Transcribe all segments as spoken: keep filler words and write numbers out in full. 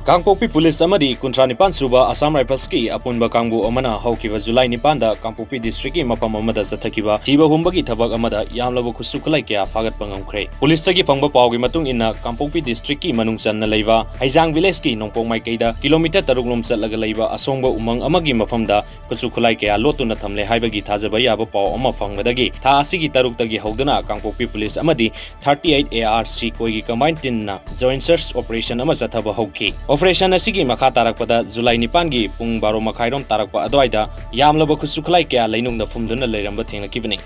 ꯀꯥꯡꯄꯣꯛꯄꯤ police ꯑꯃꯗꯤ ꯀꯨꯟꯊ꯭ꯔꯥ ꯅꯤꯄꯥꯟ ꯁꯨꯕ ꯑꯁꯥꯝ ꯔꯥꯏꯐꯜꯁꯀꯤ ꯑꯄꯨꯟꯕ ꯀꯥꯡꯕꯨ ꯑꯃꯅ ꯍꯧꯈꯤꯕ ꯖꯨꯂꯥꯏ ꯅꯤꯄꯥꯟꯗ ꯀꯥꯡꯄꯣꯛꯄꯤ ꯗꯤꯁꯇ꯭ꯔꯤꯛꯀꯤ ꯃꯐꯝ ꯑꯃꯗ ꯆꯠꯊꯈꯤꯕ ꯊꯤꯕ ꯍꯨꯝꯕꯒꯤ ꯊꯕꯛ ꯑꯃꯗ ꯌꯥꯝꯂꯕ ꯈꯨꯠꯁꯨ ꯈꯨꯠꯂꯥꯏ ꯀꯌꯥ ꯐꯥꯒꯠꯄ ꯉꯝꯈ꯭ꯔꯦ꯫ ꯄꯨꯂꯤꯁꯇꯒꯤ ꯐꯪꯕ ꯄꯥꯎꯒꯤ ꯃꯇꯨꯡ ꯏꯟꯅ, ꯀꯥꯡꯄꯣꯛꯄꯤ ꯗꯤꯁꯇ꯭ꯔꯤꯛꯀꯤ ꯃꯅꯨꯡ ꯆꯟꯅ ꯂꯩꯕ ꯍꯩꯖꯥꯡ ꯚꯤꯂꯦꯖꯀꯤ ꯅꯣꯡꯄꯣꯛ ꯃꯥꯏꯀꯩꯗ ꯀꯤꯂꯣꯃꯤꯇꯔ ꯇꯔꯨꯛ ꯂꯣꯝ ꯆꯠꯂꯒ ꯂꯩꯕ ꯑꯁꯣꯡꯕ ꯎꯃꯪ ꯑꯃꯒꯤ ꯃꯐꯝꯗ ꯈꯨꯠꯁꯨ ꯈꯨꯠꯂꯥꯏ ꯀꯌꯥ ꯂꯣꯠꯇꯨꯅ ꯊꯝꯂꯦ ꯍꯥꯏꯕꯒꯤ ꯊꯥꯖꯕ ꯌꯥꯕ ꯄꯥꯎ ꯑꯃ ꯐꯪꯕꯗꯒꯤ ꯊꯥ ꯑꯁꯤꯒꯤ ꯇꯔꯨꯛꯇꯒꯤ ꯍꯧꯗꯨꯅ ꯀꯥꯡꯄꯣꯛꯄꯤ ꯄꯨꯂꯤꯁ ꯑꯃꯗꯤ thirty-eight A R C ꯀꯣꯏꯒꯤ combined teamꯅ joint search operation ꯑꯃ ꯆꯠꯊꯕ ꯍꯧꯈꯤ꯫ Operation ꯑꯁꯤꯒꯤ ꯃꯈꯥ ꯇꯥꯔꯛꯄꯗ ꯖꯨꯂꯥꯏ ꯅꯤꯄꯥꯟꯒꯤ ꯄꯨꯡ ꯕꯥꯔꯣ ꯃꯈꯥꯏꯔꯣꯝ ꯇꯥꯔꯛꯄ ꯑꯗꯨꯋꯥꯏꯗ ꯌꯥꯝꯂꯕ ꯈꯨꯠꯁꯨ ꯈꯨꯠꯂꯥꯏ ꯀꯌꯥ ꯂꯩꯅꯨꯡꯗ ꯐꯨꯝꯗꯨꯅ ꯂꯩꯔꯝꯕ ꯊꯦꯡꯅꯈꯤꯕꯅꯤ꯫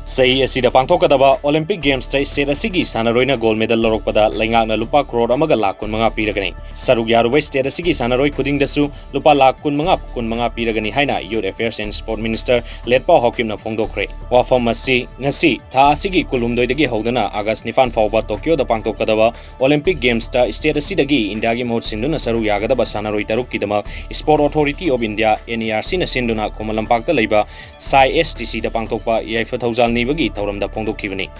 ꯆꯍꯤ ꯑꯁꯤꯗ ꯄꯥꯡꯊꯣꯛꯀꯗꯕ Olympic Gamesꯇ state ꯑꯁꯤꯒꯤ ꯁꯥꯟꯅꯔꯣꯏꯅ gold medal ꯂꯧꯔꯛꯄꯗ ꯂꯩꯉꯥꯛꯅ ꯂꯨꯄꯥ ꯀ꯭ꯔꯣꯔ ꯑꯃꯒ ꯂꯥꯈ ꯀꯨꯟꯃꯉꯥ ꯄꯤꯔꯒꯅꯤ꯫ ꯁꯔꯨꯛ ꯌꯥꯔꯨꯕ state ꯑꯁꯤꯒꯤ ꯁꯥꯟꯅꯔꯣꯏ ꯈꯨꯗꯤꯡꯗꯁꯨ ꯂꯨꯄꯥ ꯂꯥꯈ ꯀꯨꯟꯃꯉꯥ, ꯀꯨꯟꯃꯉꯥ ꯄꯤꯔꯒꯅꯤ ꯍꯥꯏꯅ Youth Affairs and Sport Minister ꯂꯦꯠꯄꯥꯎ ꯍꯥꯎꯀꯤꯞꯅ ꯐꯣꯡꯗꯣꯛꯈ꯭ꯔꯦ꯫ ꯋꯥꯐꯝ ꯑꯁꯤ ꯉꯁꯤ ꯊꯥ ꯑꯁꯤꯒꯤ ꯀꯨꯟꯍꯨꯝꯗꯣꯏꯗꯒꯤ ꯍꯧꯗꯨꯅ ꯑꯥꯒꯁ ꯅꯤꯄꯥꯟ ꯐꯥꯎꯕ ꯇꯣꯀꯤꯌꯣꯗ ꯄꯥꯡꯊꯣꯛꯀꯗꯕ Olympic Gamesꯇ state ꯑꯁꯤꯗꯒꯤ ꯏꯟꯗꯤꯌꯥꯒꯤ ꯃꯍꯨꯠ ꯁꯤꯟꯗꯨꯅ ꯁꯔꯨꯛ ꯌꯥꯒꯗꯕ ꯁꯥꯟꯅꯔꯣꯏ ꯇꯔꯨꯛꯀꯤꯗꯃꯛ Sport Authority of India, N A R Cꯅ ꯁꯤꯟꯗꯨꯅ ꯈꯨꯃꯟ ꯂꯝꯄꯥꯛꯇ ꯂꯩꯕ ꯁꯥꯏ S T Cꯗ ꯄꯥꯡꯊꯣꯛꯄ ꯌꯥꯏꯐ ꯊꯧꯖꯥꯜ ꯅꯤꯕꯒꯤ ꯊꯧꯔꯝꯗ ꯐꯣꯡꯗꯣꯛꯈꯤꯕꯅꯤ꯫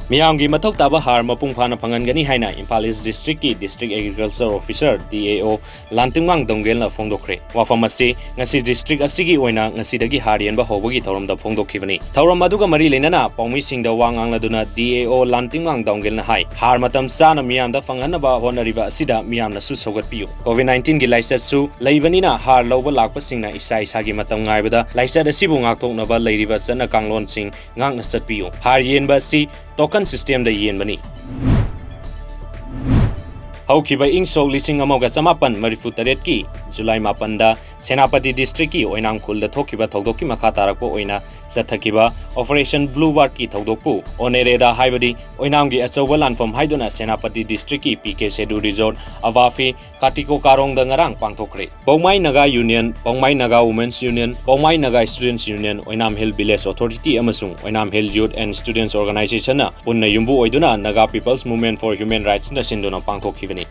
ꯃꯤꯌꯥꯝꯒꯤ ꯃꯊꯧ ꯇꯥꯕ ꯍꯥꯔ ꯃꯄꯨꯡ ꯐꯥꯅ ꯐꯪꯍꯟꯒꯅꯤ ꯍꯥꯏꯅ Imphal East Districtꯀꯤ District Agriculture Officer, D A O, ꯂꯥꯟꯇꯤꯡꯃꯥꯡ ꯗꯣꯡꯒꯦꯜꯅ ꯐꯣꯡꯗꯣꯛꯈ꯭ꯔꯦ꯫ ꯋꯥꯐꯝ ꯑꯁꯤ ꯉꯁꯤ district ꯑꯁꯤꯒꯤ ꯑꯣꯏꯅ ꯉꯁꯤꯗꯒꯤ ꯍꯥꯔ ꯌꯦꯟꯕ ꯍꯧꯕꯒꯤ ꯊꯧꯔꯝꯗ ꯐꯣꯡꯗꯣꯛꯈꯤꯕꯅꯤ꯫ ꯊꯧꯔꯝ ꯑꯗꯨꯒ ꯃꯔꯤ ꯂꯩꯅꯅ ꯄꯥꯎꯃꯤꯁꯤꯡꯗ ꯋꯥ ꯉꯥꯡꯂꯗꯨꯅ D A O ꯂꯥꯟꯇꯤꯡꯃꯥꯡ ꯗꯣꯡꯒꯦꯜꯅ ꯍꯥꯏ, ꯍꯥꯔ ꯃꯇꯝ ꯆꯥꯅ ꯃꯤꯌꯥꯝꯗ ꯐꯪꯍꯟꯅꯕ ꯍꯣꯠꯅꯔꯤꯕ ꯑꯁꯤꯗ ꯃꯤꯌꯥꯝꯅꯁꯨ ꯁꯧꯒꯠꯄꯤꯌꯨ꯫ COVID nineteenꯒꯤ ꯂꯥꯏꯆꯠꯁꯨ ꯂꯩꯕꯅꯤꯅ ꯍꯥꯔ ꯂꯧꯕ ꯂꯥꯛꯄꯁꯤꯡꯅ ꯏꯁꯥ ꯏꯁꯥꯒꯤ ꯃꯇꯝ ꯉꯥꯏꯕꯗ ꯂꯥꯏꯆꯠ ꯑꯁꯤꯕꯨ ꯉꯥꯛꯊꯣꯛꯅꯕ ꯂꯩꯔꯤꯕ ꯆꯠꯅ ꯀꯥꯡꯂꯣꯟꯁꯤꯡ ꯉꯥꯛꯅ ꯆꯠꯄꯤꯌꯨ꯫ ꯍꯥꯔ ꯌꯦꯟꯕ ꯑꯁꯤ token systemꯗ ꯌꯦꯟꯕꯅꯤ꯫ ꯍꯧꯈꯤꯕ ꯏꯪ ꯁꯣꯛ ꯂꯤꯁꯤꯡ ꯑꯃꯒ ꯆꯃꯥꯄꯟ ꯃꯔꯤꯐꯨ ꯇꯔꯦꯠꯀꯤ ꯖꯨꯂꯥꯏ ꯃꯥꯄꯟꯗ ꯁꯦꯅꯥꯄꯇꯤ districtꯀꯤ ꯑꯣꯏꯅꯥꯝ ꯈꯨꯜꯗ ꯊꯣꯛꯈꯤꯕ ꯊꯧꯗꯣꯛꯀꯤ ꯃꯈꯥ ꯇꯥꯔꯛꯄ ꯑꯣꯏꯅ ꯆꯠꯊꯈꯤꯕ Operation Blue Birdꯀꯤ ꯊꯧꯗꯣꯛꯄꯨ ꯑꯣꯅꯦꯔꯦꯗꯥ, ꯍꯥꯏꯕꯗꯤ ꯑꯣꯏꯅꯥꯝꯒꯤ ꯑꯆꯧꯕ ꯂꯥꯟꯐꯝ ꯍꯥꯏꯗꯨꯅ Senapati districtꯀꯤ P K Sedu Resort, ꯑꯕꯥꯐꯤ, ꯀꯥꯇꯤꯀꯣ ꯀꯥꯔꯣꯡꯗ ꯉꯔꯥꯡ ꯄꯥꯡꯊꯣꯛꯈ꯭ꯔꯦ꯫ ꯄꯧꯃꯥꯏ Naga Union, ꯄꯧꯃꯥꯏ Naga Women's Union, ꯄꯧꯃꯥꯏ Naga Students Union, ꯑꯣꯏꯅꯥꯝ Hill Village Authority ꯑꯃꯁꯨꯡ ꯑꯣꯏꯅꯥꯝ Hill Youth and Students Organizationꯅ ꯄꯨꯟꯅ ꯌꯨꯝꯕꯨ ꯑꯣꯏꯗꯨꯅ Naga People's Movement for Human Rightsꯅ ꯁꯤꯟꯗꯨꯅ ꯄꯥꯡꯊꯣꯛꯈꯤꯕꯅꯤ꯫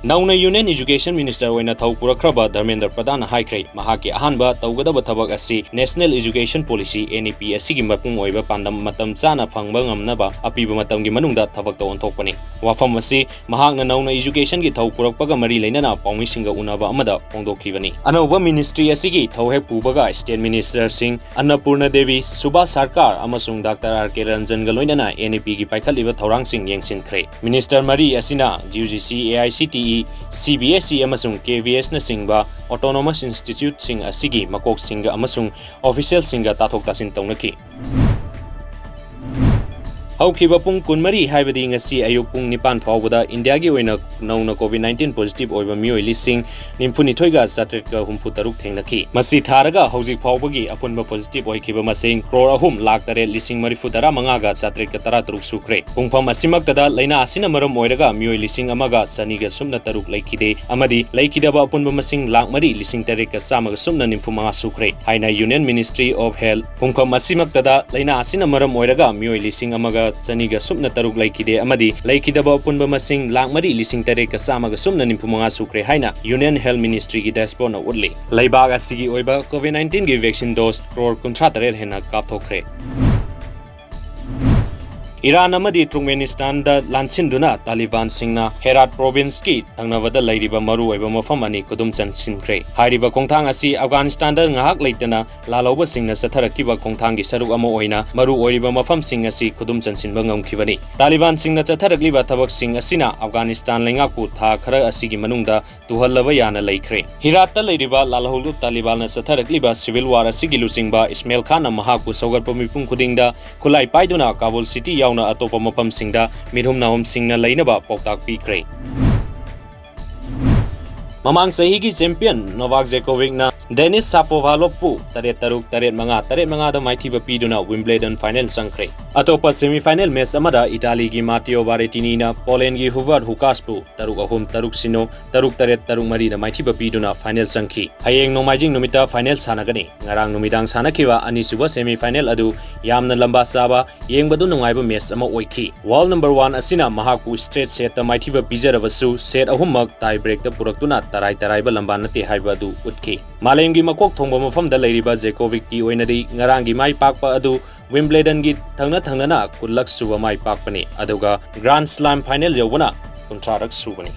ꯅꯧꯅ Union Education Minister ꯑꯣꯏꯅ ꯊꯧ ꯄꯨꯔꯛꯈ꯭ꯔꯕ ꯙꯔꯃꯦꯟꯗ꯭ꯔ ꯄ꯭ꯔꯙꯥꯟꯅ ꯍꯥꯏꯈ꯭ꯔꯦ, ꯃꯍꯥꯛꯀꯤ ꯑꯍꯥꯟꯕ ꯇꯧꯒꯗꯕ ꯊꯕꯛ ꯑꯁꯤ National Education Policy, N E P, ꯑꯁꯤꯒꯤ ꯃꯄꯨꯡ ꯑꯣꯏꯕ ꯄꯥꯟꯗꯝ ꯃꯇꯝ ꯆꯥꯅ ꯐꯪꯕ ꯉꯝꯅꯕ ꯑꯄꯤꯕ ꯃꯇꯝꯒꯤ ꯃꯅꯨꯡꯗ ꯊꯕꯛꯇ ꯑꯣꯟꯊꯣꯛꯄꯅꯤ꯫ ꯋꯥꯐꯝ ꯑꯁꯤ ꯃꯍꯥꯛꯅ ꯅꯧꯅ education ꯒꯤ ꯊꯧ ꯄꯨꯔꯛꯄꯒ ꯃꯔꯤ ꯂꯩꯅꯅ ꯄꯥꯎꯃꯤꯁꯤꯡꯒ ꯎꯅꯕ ꯑꯃꯗ ꯐꯣꯡꯗꯣꯛꯈꯤꯕꯅꯤ꯫ ꯑꯅꯧꯕ ministry ꯑꯁꯤꯒꯤ ꯊꯧ ꯍꯦꯛ ꯄꯨꯕꯒ state minister ꯁꯤꯡ ꯑꯟꯅꯄꯨꯔꯅ ꯗꯦꯕꯤ, ꯁꯨꯚꯥꯁ ꯁꯔꯀꯥꯔ ꯑꯃꯁꯨꯡ Doctor R K ꯔꯟꯖꯟꯒ ꯂꯣꯏꯅꯅ N E P ꯒꯤ ꯄꯥꯏꯈꯠꯂꯤꯕ ꯊꯧꯔꯥꯡꯁꯤꯡ ꯌꯦꯡꯁꯤꯟꯈ꯭ꯔꯦ꯫ Minister ꯃꯔꯤ ꯑꯁꯤꯅ U G C, A I C T E, C B S E ꯑꯃꯁꯨꯡ K V S ꯅꯆꯤꯡꯕ autonomous institute ꯁꯤꯡ ꯑꯁꯤꯒꯤ ꯃꯀꯣꯛꯁꯤꯡꯒ ꯑꯃꯁꯨꯡ official ꯁꯤꯡꯒ ꯇꯥꯊꯣꯛ ꯇꯥꯁꯤꯟ ꯇꯧꯅꯈꯤ꯫ ꯍꯧꯈꯤꯕ ꯄꯨꯡ ꯀꯨꯟꯃꯔꯤ, ꯍꯥꯏꯕꯗꯤ ꯉꯁꯤ ꯑꯌꯨꯛ ꯄꯨꯡ ꯅꯤꯄꯥꯟ ꯐꯥꯎꯕꯗ ꯏꯟꯗꯤꯌꯥꯒꯤ ꯑꯣꯏꯅ ꯅꯧꯅ COVID nineteen positive ꯑꯣꯏꯕ ꯃꯤꯑꯣꯏ ꯂꯤꯁꯤꯡ ꯅꯤꯐꯨꯅꯤꯊꯣꯏꯒ ꯆꯥꯇ꯭ꯔꯦꯠꯀ ꯍꯨꯝꯐꯨ ꯇꯔꯨꯛ ꯊꯦꯡꯅꯈꯤ꯫ ꯃꯁꯤ ꯊꯥꯔꯒ ꯍꯧꯖꯤꯛ ꯐꯥꯎꯕꯒꯤ ꯑꯄꯨꯟꯕ positive ꯑꯣꯏꯈꯤꯕ ꯃꯁꯤꯡ ꯀ꯭ꯔꯣꯔ ꯑꯍꯨꯝ ꯂꯥꯈ ꯇꯔꯦꯠ ꯂꯤꯁꯤꯡ ꯃꯔꯤꯐꯨ ꯇꯔꯥ ꯃꯉꯥꯒ ꯆꯥꯇ꯭ꯔꯦꯠꯀ ꯇꯔꯥ ꯇꯔꯨꯛ ꯁꯨꯈ꯭ꯔꯦ꯫ ꯄꯨꯡꯐꯝ ꯑꯁꯤꯃꯛꯇꯗ ꯂꯥꯏꯅꯥ ꯑꯁꯤꯅ ꯃꯔꯝ ꯑꯣꯏꯔꯒ ꯃꯤꯑꯣꯏ ꯂꯤꯁꯤꯡ ꯑꯃꯒ ꯆꯅꯤꯒ ꯁꯨꯞꯅ ꯇꯔꯨꯛ ꯂꯩꯈꯤꯗꯦ ꯑꯃꯗꯤ ꯂꯩꯈꯤꯗꯕ ꯑꯄꯨꯟꯕ ꯃꯁꯤꯡ ꯂꯥꯈ ꯃꯔꯤ ꯂꯤꯁꯤꯡ ꯇꯔꯦꯠꯀ ꯆꯥꯝꯃꯒ ꯁꯨꯞꯅ ꯅꯤꯐꯨ ꯃꯉꯥ ꯁꯨꯈ꯭ꯔꯦ ꯍꯥꯏꯅ Union Ministry of Health ꯄꯨꯡꯐꯝ ꯑꯁꯤꯃꯛꯇꯗ ꯂꯥꯏꯅꯥ ꯑꯁꯤꯅ ꯃꯔꯝ ꯑꯣꯏꯔꯒ ꯃꯤꯑꯣꯏ ꯂꯤꯁꯤꯡ ꯑꯃꯒ ꯆꯅꯤꯒ ꯁꯨꯞꯅ ꯇꯔꯨꯛ ꯂꯩꯈꯤꯗꯦ ꯑꯃꯗꯤ ꯂꯩꯈꯤꯗꯕ ꯑꯄꯨꯟꯕ ꯃꯁꯤꯡ ꯂꯥꯈ ꯃꯔꯤ ꯂꯤꯁꯤꯡ ꯇꯔꯦꯠꯀ ꯆꯥꯝꯃꯒ ꯁꯨꯞꯅ ꯅꯤꯐꯨ ꯃꯉꯥ ꯁꯨꯈ꯭ꯔꯦ ꯍꯥꯏꯅ Union Health Ministry ꯒꯤ dashboard ꯅ ꯎꯠꯂꯤ꯫ ꯂꯩꯕꯥꯛ ꯑꯁꯤꯒꯤ ꯑꯣꯏꯕ COVID nineteen ꯒꯤ vaccine dose ꯀ꯭ꯔꯣꯔ ꯀꯨꯟꯊ꯭ꯔꯥ ꯇꯔꯦꯠ ꯍꯦꯟꯅ ꯀꯥꯞꯊꯣꯛꯈ꯭ꯔꯦ꯫ ꯏꯔꯥꯟ ꯑꯃꯗꯤ ꯇꯨꯔꯀꯃꯦꯅꯤꯁꯇꯥꯟꯗ ꯂꯥꯟꯁꯤꯟꯗꯨꯅ ꯇꯥꯂꯤꯕꯥꯟꯁꯤꯡꯅ ꯍꯦꯔꯥꯠ province ꯀꯤ ꯊꯪꯅꯕꯗ ꯂꯩꯔꯤꯕ ꯃꯔꯨꯑꯣꯏꯕ ꯃꯐꯝ ꯑꯅꯤ ꯈꯨꯗꯨꯝ ꯆꯟꯁꯤꯟꯈ꯭ꯔꯦ꯫ ꯍꯥꯏꯔꯤꯕ ꯈꯣꯡꯊꯥꯡ ꯑꯁꯤ ꯑꯐꯒꯥꯅꯤꯁꯇꯥꯟꯗ ꯉꯥꯏꯍꯥꯛ ꯂꯩꯇꯅ ꯂꯥꯜꯍꯧꯕꯁꯤꯡꯅ ꯆꯠꯊꯔꯛꯈꯤꯕ ꯈꯣꯡꯊꯥꯡꯒꯤ ꯁꯔꯨꯛ ꯑꯃ ꯑꯣꯏꯅ ꯃꯔꯨ ꯑꯣꯏꯔꯤꯕ ꯃꯐꯝꯁꯤꯡ ꯑꯁꯤ ꯈꯨꯗꯨꯝ ꯆꯟꯁꯤꯟꯕ ꯉꯝꯈꯤꯕꯅꯤ꯫ ꯇꯥꯂꯤꯕꯥꯟꯁꯤꯡꯅ ꯆꯠꯊꯔꯛꯂꯤꯕ ꯊꯕꯛꯁꯤꯡ ꯑꯁꯤꯅ ꯑꯐꯒꯥꯅꯤꯁꯇꯥꯟ ꯂꯩꯉꯥꯛꯄꯨ ꯊꯥ ꯈꯔ ꯑꯁꯤꯒꯤ ꯃꯅꯨꯡꯗ ꯇꯨꯍꯜꯂꯕ ꯌꯥꯅ ꯂꯩꯈ꯭ꯔꯦ꯫ ꯍꯤꯔꯥꯠꯇ ꯂꯩꯔꯤꯕ ꯂꯥꯜꯍꯧꯂꯨꯞ ꯇꯥꯂꯤꯕꯥꯟꯅ ꯆꯠꯊꯔꯛꯂꯤꯕ civil war ꯑꯁꯤꯒꯤ ꯂꯨꯆꯤꯡꯕ ꯏꯁꯃꯦꯜ ꯈꯥꯟꯅ ꯃꯍꯥꯛꯄꯨ ꯁꯧꯒꯠꯄ ꯃꯤꯄꯨꯝ ꯈꯨꯗꯤꯡꯗ ꯈꯨꯠꯂꯥꯏ ꯄꯥꯏꯗꯨꯅ ꯀꯥꯕꯨꯜ city ꯌꯥꯎꯅ ꯑꯇꯣꯞꯄ ꯃꯐꯝꯁꯤꯡꯗ ꯃꯤꯠꯍꯨꯝ ꯅꯥꯍꯨꯝꯁꯤꯡꯅ ꯂꯩꯅꯕ ꯄꯥꯎꯇꯥꯛ ꯄꯤꯈ꯭ꯔꯦ꯫ ꯃꯃꯥꯡ ꯆꯍꯤꯒꯤ champion ꯅꯣꯚꯥꯛ ꯖꯣꯀꯣꯚꯤꯛꯅ Denis Shapovalov ꯄꯨ ꯇꯔꯦꯠ ꯇꯔꯨꯛ, ꯇꯔꯦꯠ ꯃꯉꯥ, ꯇꯔꯦꯠ ꯃꯉꯥꯗ ꯃꯥꯏꯊꯤꯕ ꯄꯤꯗꯨꯅ Wimbledon final ꯆꯪꯈ꯭ꯔꯦ꯫ ꯑꯇꯣꯞꯄ semi final match ꯑꯃꯗ Italyꯒꯤ Matteo Berrettineꯅ Polandꯒꯤ Hubert Hurkaczꯄꯨ ꯇꯔꯨꯛ ꯑꯍꯨꯝ, ꯇꯔꯨꯛ ꯁꯤꯅꯣ, ꯇꯔꯨꯛ ꯇꯔꯦꯠ, ꯇꯔꯨꯛ ꯃꯔꯤꯗ ꯃꯥꯏꯊꯤꯕ ꯄꯤꯗꯨꯅ final ꯆꯪꯈꯤ꯫ ꯍꯌꯦꯡ ꯅꯣꯡꯃꯥꯏꯖꯤꯡ ꯅꯨꯃꯤꯠꯇ final ꯁꯥꯟꯅꯒꯅꯤ꯫ ꯉꯔꯥꯡ ꯅꯨꯃꯤꯗꯥꯡ ꯁꯥꯟꯅꯈꯤꯕ ꯑꯅꯤꯁꯨꯕ semi final ꯑꯗꯨ ꯌꯥꯝꯅ ꯂꯝꯕꯥ ꯆꯥꯕ, ꯌꯦꯡꯕꯗꯨ ꯅꯨꯡꯉꯥꯏꯕ match ꯑꯃ ꯑꯣꯏꯈꯤ꯫ World number one ꯑꯁꯤꯅ ꯃꯍꯥꯛꯄꯨ straight setꯇ ꯃꯥꯏꯊꯤꯕ ꯄꯤꯖꯔꯕꯁꯨ, set ꯑꯍꯨꯝꯃꯛ tie breakꯇ ꯄꯨꯔꯛꯇꯨꯅ ꯇꯔꯥꯏ ꯇꯔꯥꯏꯕ ꯂꯝꯕꯥ ꯅꯠꯇꯦ ꯍꯥꯏꯕ ꯑꯗꯨ ꯎꯠꯈꯤ꯫ ꯃꯥꯂꯦꯝꯒꯤ ꯃꯀꯣꯛ ꯊꯣꯡꯕ ꯃꯐꯝꯗ ꯂꯩꯔꯤꯕ Djokovicꯀꯤ ꯑꯣꯏꯅꯗꯤ ꯉꯔꯥꯡꯒꯤ ꯃꯥꯏ ꯄꯥꯛꯄ ꯑꯗꯨ Wimbledonꯒꯤ ꯊꯪꯅ ꯊꯪꯅꯅ ꯀꯨꯟꯂꯛ ꯁꯨꯕ ꯃꯥꯏ ꯄꯥꯛꯄꯅꯤ, ꯑꯗꯨꯒ Grand Slam final ꯌꯧꯕꯅ ꯀꯨꯟꯊ꯭ꯔꯥꯔꯛ ꯁꯨꯕꯅꯤ꯫